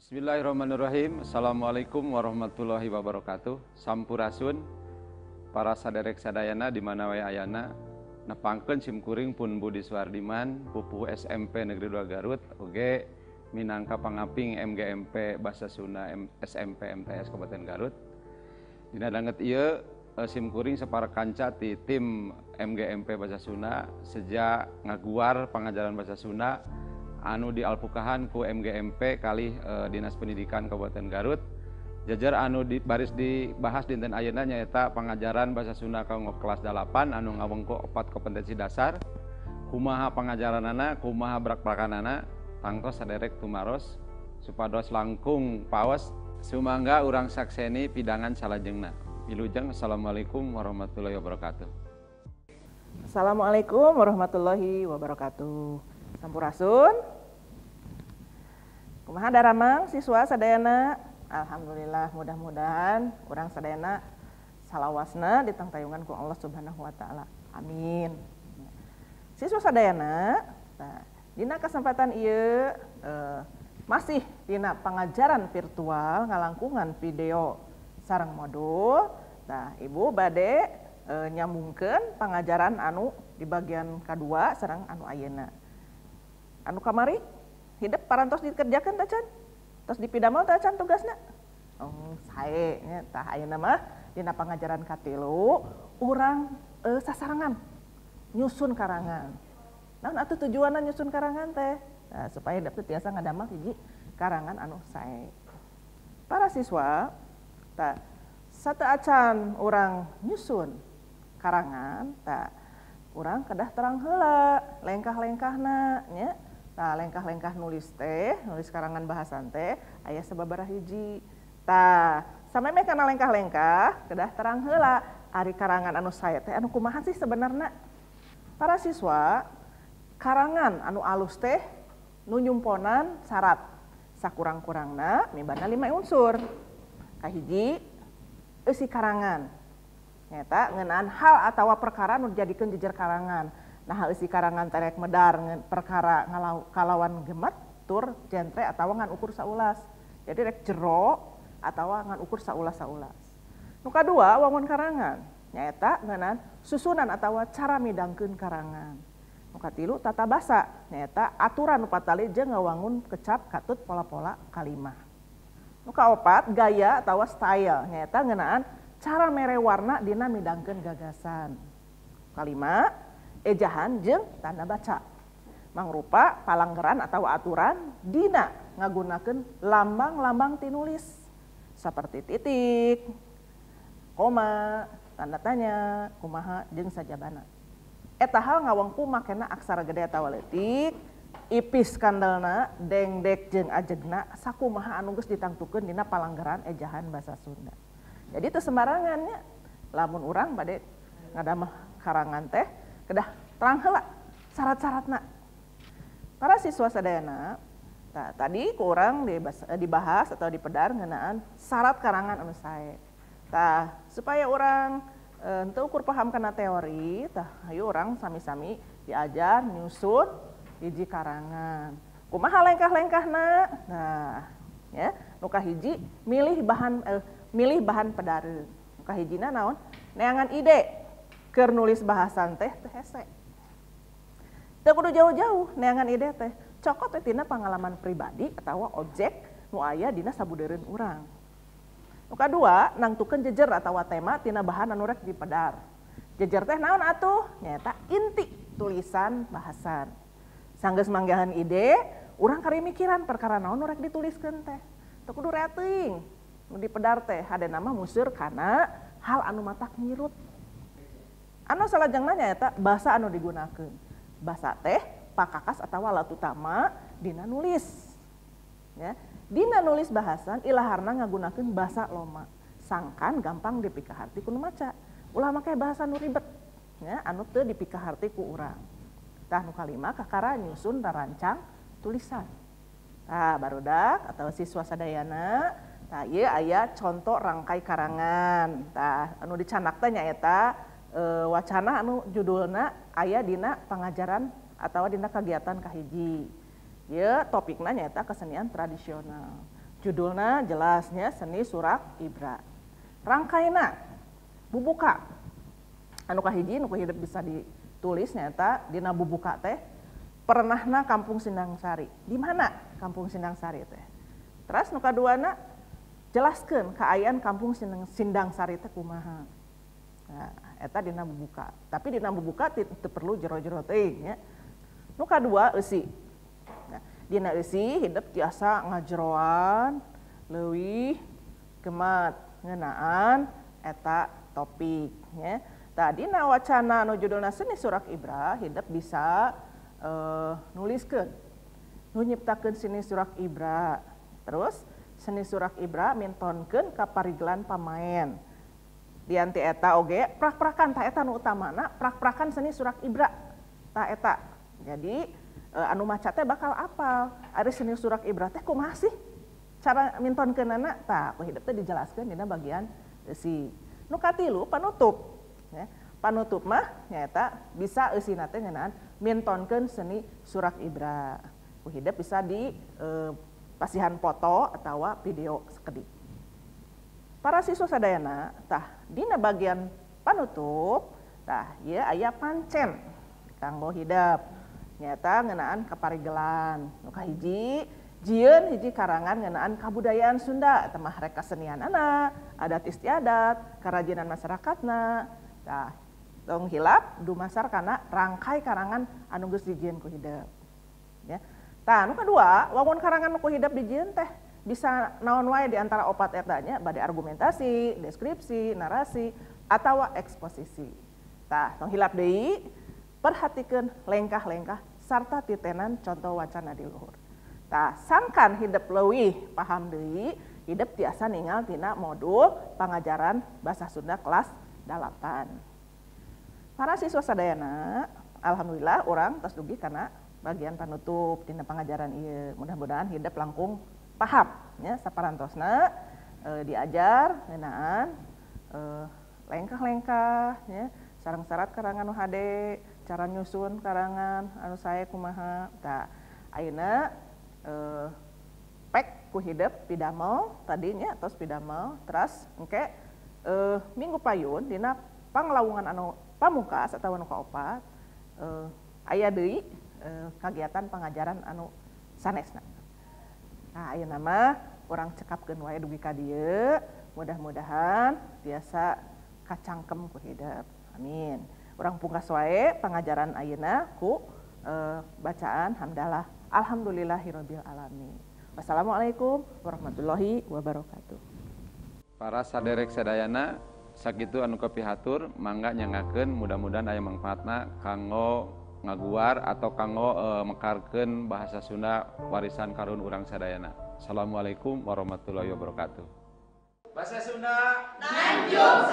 Bismillahirrahmanirrahim. Assalamualaikum warahmatullahi wabarakatuh. Sampurasun para saderek sadayana di mana wae ayana. Nepangkeun simkuring pun Budi Suardiman, pupuh SMP Negeri 2 Garut, oge minangka pangaping MGMP Bahasa Sunda SMP MTS Kabupaten Garut. Dina danget ieu simkuring sapara kanca ti tim MGMP Bahasa Sunda sejak ngaguar pangajaran Bahasa Sunda anu dialpukahan ku MGMP kali Dinas Pendidikan Kabupaten Garut. Jajar anu baris dibahas dinten ayeuna nyaeta pangajaran Bahasa Sunda kanggo kelas 8 anu ngawengku 4 kompetensi dasar. Kumaha pangajaranana, kumaha brak-brakanana, tangtos saderek tumaros supados langkung paos sumangga urang sakseni pidangan salajengna. Wilujeng, assalamualaikum warahmatullahi wabarakatuh. Assalamualaikum warahmatullahi wabarakatuh. Sampurasun. Kumaha daramang siswa sadayana? Alhamdulillah, mudah-mudahan urang sadayana salawasna ditangtayungan ku Allah Subhanahu wa taala. Amin. Siswa sadayana, nah, dina kesempatan ieu masih dina pangajaran virtual ngalangkungan video sareng modul. Nah, Ibu bade nyambungkeun pangajaran anu di bagian kadua sareng anu ayeuna. Anu kamari hidep parantos dikerjakan tacan? Terus dipidamel tacan tugasna? Oh, sae nya. Tah ayeuna mah dina pangajaran katilu urang sasarengan nyusun karangan. Naon atuh tujuanna nyusun karangan teh? Nah, supaya dapet tiasa ngadamel hiji karangan anu sae. Para siswa, tah sateuacan urang nyusun karangan, tah urang kedah terang heula lengkah-lengkahna nya. Tah lengkah-lengkah nulis teh, nulis karangan bahasan teh aya sababaraha hiji. Tah samemeh kana lengkah-lengkah kedah terang heula ari karangan anu sae teh anu kumaha sih sebenarna. Para siswa, karangan anu alus teh nu nyumponan syarat sakurang-kurangna mibanda 5 unsur. Kahiji, eusi karangan. Nyaeta ngeunaan hal atawa perkara nu dijadikeun jejer karangan. Nah, eusi karangan teh rek medar perkara kalawan gemet tur jentre atawa ngan ukur saulas. Jadi rek jero atawa ngan ukur saulas-saulas. Nu kadua, wangun karangan. Nyaeta ngeunaan susunan atawa cara midangkeun karangan. Nu katilu, tata basa. Nyaeta aturan nu patali jeung ngawangun kecap katut pola-pola kalimah. Nu kaopat, gaya atawa style. Nyaeta ngeunaan cara mere warna dina midangkeun gagasan. Kalima, ejahan jeung tanda baca. Mangrupa palanggeran atau aturan dina ngagunakeun lambang-lambang tinulis seperti titik, koma, tanda tanya, kumaha jeung sajabana. Eta hal ngawengku makena aksara gede atawa leutik, ipis kandelna, dengdek jeung ajegna sakumaha anu geus ditangtukeun dina palanggeran ejahan basa Sunda. Jadi teu sembarangan nya, lamun urang bade ngadamel karangan teh kedah terang heula syarat-syaratna. Para siswa sadayana, tadi ku urang dibahas atau dipedar ngeunaan syarat karangan anu sae. Tah, supaya urang henteu ukur paham kana teori, tah hayu urang sami-sami diajar nyusun hiji karangan. Kumaha lengkah-lengkahna? Nah, ya, nu kahiji milih bahan pedareun. Nu kahijina naon? Neangan ide keur nulis bahasan teh teu hese. Teu kudu jauh-jauh neangan ide teh. Cokot teh tina pengalaman pribadi atawa objek nu aya dina sabudeureun urang. Nu kadua, nangtukeun jejer atawa tema tina bahan anu rek dipedar. Jejer teh naon atuh? Nyaeta inti tulisan bahasan. Sanggeus manggihan ide, urang kari mikiran perkara naon nu rek dituliskeun teh. Teu kudu rea teuing. Nu dipedar teh hadena mah museur kana hal anu matak nyirut. Anu salajengna nyaeta basa anu digunakeun. Basa teh pakakas atawa alat utama dina nulis. Ya, dina nulis bahasan ilaharna ngagunakeun basa loma. Sangkan gampang dipikaharti ku nu maca. Ulah make bahasa nu ribet, ya, anu teu dipikaharti ku urang. Tah nu kalima kakara nyusun rancang tulisan. Tah barudak atau siswa sadayana, tah ieu aya contoh rangkai karangan. Tah anu dicandak teh nyaeta wacana anu judulna aya dina pangajaran atawa dina kagiatan kahiji. Ieu topikna nyaeta kesenian tradisional. Judulna jelasnya seni surak ibra. Rangkaina bubuka. Anu kahiji nu hidup bisa ditulis nyata dina bubuka teh pernahna Kampung Sindangsari. Di mana Kampung Sindangsari teh? Terus nu kaduana jelaskeun kaayaan Kampung Sindangsari teh kumaha. Nah, eta dina bubuka. Tapi dina bubuka teu perlu jero-jero teuing nya. Nu kadua eusi. Nah, dina eusi hidup tiasa ngajeroan leuwih gemat ngeunaan eta topik nya. Tah dina wacana nu judulna seni surak ibra hidup bisa nuliskeun nu nyiptakeun seni surak ibra. Terus seni surak ibra mintonkeun ka parigelan pamaen. Dianti eta oge prak-prakan tah eta nu utamana prak-prakan seni surak ibra tah eta. Jadi anu maca teh bakal apal ari seni surak ibra teh kumaha sih cara mintonkeunana tah ku hidup teh dijelaskeun dina bagian eusi. Nu katilu panutup ya. Panutup mah nyaeta bisa eusina teh ngeunaan mintonkeun seni surak ibra. Ku hidup bisa di pasihan foto atawa video sakedik. Para siswa sadayana tah dina bagian panutup tah ieu aya pancen kanggo hidep nyaeta ngeunaan kaparigelan. Nu kahiji jieun hiji karangan ngeunaan kabudayaan Sunda eta mah rek kasenianana, adat istiadat, karajinan masyarakatna. Tah tong hilap dumasar kana rangkai karangan anu geus dijieun ku hidep. Ya. Tah nu kadua wangun karangan nu ku hidep dijieun teh bisa naon wae di antara opat eta nya bade argumentasi, deskripsi, narasi atawa eksposisi. Tah tong hilap deui perhatikeun lengkah-lengkah sarta titenan contoh wacana di luhur. Tah sangkan hidep leuwih paham deui, hidep tiasa ningal tina modul pangajaran bahasa Sunda kelas 8. Para siswa sadayana, alhamdulillah urang tos dugi kana bagian panutup dina pangajaran ieu. Mudah-mudahan hidep langkung paham ya saparantosna diajar ngeunaan lengkah-lengkah ya sareng syarat karangan nu hade, cara nyusun karangan anu sae kumaha. Tah ayeuna pek ku hidep pidamel tadinya tos pidamel teras engke minggu payun dina panglawungan anu pamungkas atawa nu kaopat aya deui kagiatan pangajaran anu sanesna. Nah, ayeuna mah urang cekapkeun wae dugi ka dieu, mudah-mudahan tiasa kacangkem ku hidep. Amin. Urang pungkas wae pangajaran ayeuna ku bacaan hamdalah alhamdulillahirabbil alamin. Wassalamualaikum warahmatullahi wabarakatuh. Para saderek sadayana sakitu anu kapihatur mangga nyangakeun mudah-mudahan aya mangfaatna kanggo ngaguar atau kanggo mekarkeun bahasa Sunda warisan karun urang sadayana. Assalamualaikum warahmatullahi wabarakatuh. Bahasa Sunda Nanjung.